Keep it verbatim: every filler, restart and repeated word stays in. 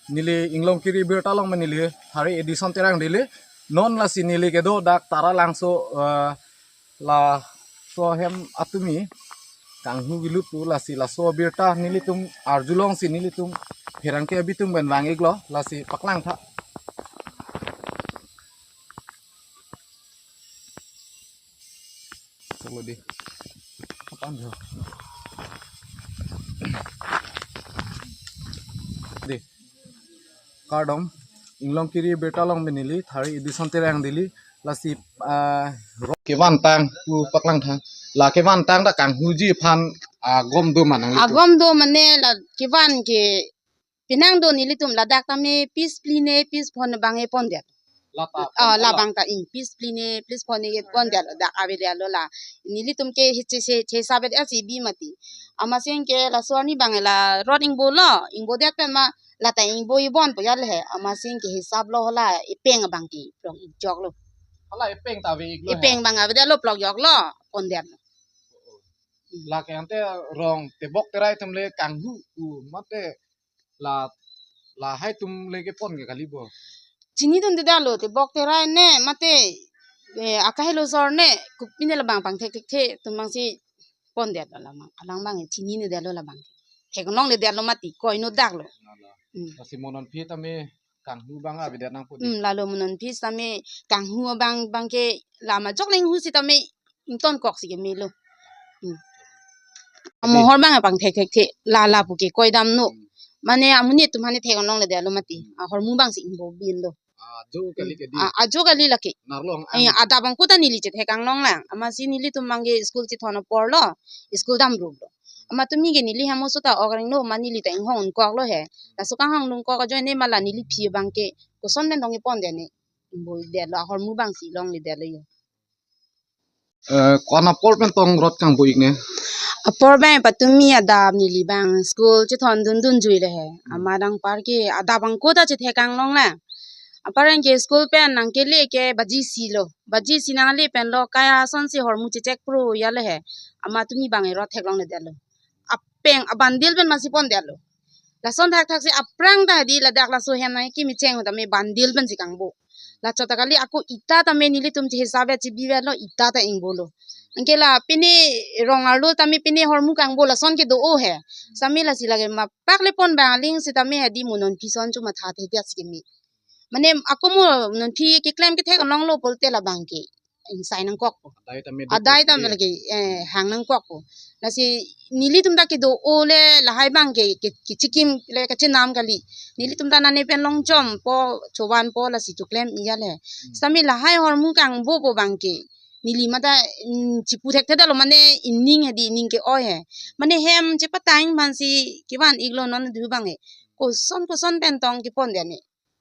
Neli Inglongkiri birta along pen neli Thari Edison Terang dili. Non lasi neli kedo dak Taralangso, eh, laso ahem atumi kanghu vilut pu lasi laso birta nelitum arjulongsi nelitum pherangke abitum pen vang-iklo lasi paklangtha. Chalo di. Kapan jo? Di. Kardom, Inglongkiri birta along pen neli Thari Edison Terang dili lasi, ah, ro- kevantang pu paklangtha. La kevantang ta kanghuji aphan agom do ma nangli? Agom do mane la kevan ke penang do nelitum ladak tame piece phli ne piece phongo abang e pondet. Lata ah, pon labang ta ing piece phli ne piece phongo e pondet dak avedetlo la. Nelitum ke hiche se che sabet asi bi mati. Amatsi ke laso arni abang la rot ingbolo, ingbodet pen ma lata ingbo ibon po ya le he. Amatsi ke hisap lo hala epeng abang ke plok ikjoklo. Hala epeng ta ave-iklo he? Epeng abang avedetlo plok joklo pondetlo. La ke ante rong tebok terai atum le kanghu pu mate la, lahai atum le kepon ke kali bo? Chinidundedetlo tebok terai ne mate, eh, akahelo sor ne kopi ne labang pangthek thekthe atum abangsi pondet alam abang. Alam abang chinidetlo labang. Theklongledetlo mati koino daklo. Nala. Hmm. Lasi mo non aphi tame kanghu abang avedet nangpo di? Hmm, lalo mo non aphi tame kanghu abang abang ke lama jok lenghu sitame ingtonkok si kemelo. Hmm. Di. Amohor abang pangthek thekthe la lapu ke koidamno. Hmm. Mane amonit atum aphan theklongledetlo mati. Hmm. Ahormu abangsi ingbo binlo. Ajo kali ke di? Ah, ajo kali lake. Narlong ang. Eh, adap angko ta neli chethek anglong lang. Amatsi nelitum abang ke school chethon aporlo. School damruplo. Amat tumi ke neli hem oso ta ok renglo ma neli ta inghong ingkoklo he. Laso kanghong ingkok ajoine ma la neli aphi abang ke koson pen tong kepondet ne. Ingbo-ikdetlo, ahormu abangsi longledetlo yo. Eh, ko-an apor pen tong rot kangbo-ik ne? Apor pen patumi adap neli abang school chethondundun juilo he. Hmm. Amat anpar ke adap angko ta chethek anglong lang. Anpar anke school pen nangkele ke baji isi lo. Baji isi nangle pen lo kaya asonsi hormu chechek pro ya le he. Amat tumi abang e rot theklongledetlo. Apeng abundle pen masi pondetlo. Lason thakthak si aphrang ta di ladak laso hem nangkimi cheng tame bundle pensi kangbo. La chot ta kali ako ita tame nelitum chehisap chebivetlo ita ta ingbolo. Anke la pine rong arlo tame pine hormu kangbo lason kedo-o he. Sitame lasi lake mapak le pon abang aling sitame hadi mo non aphi ason chomatha thekthe si keme. Mane ako mo non aphi keklem kethek anglonglo pulote labang ke ingsai nangkokpo. Adai tame do. Adai tame lake, eh, hang nangkokpo. Lasi nelitum ta kedo-o le lahai abang ke, ke, kechikim le kachenam kali. Nelitum ta nane pen longchompo, chobanpo lasi choklem iya le. Hmm. Sitame lahai hormu kangbopo abang ke neli mate, mm, chipu thekthedetlo mane ining hadi ining ke-oi he. Mane hem chepatang aphansi kevan-iklo non du abang e. Koson koson pen tong kepondet ne.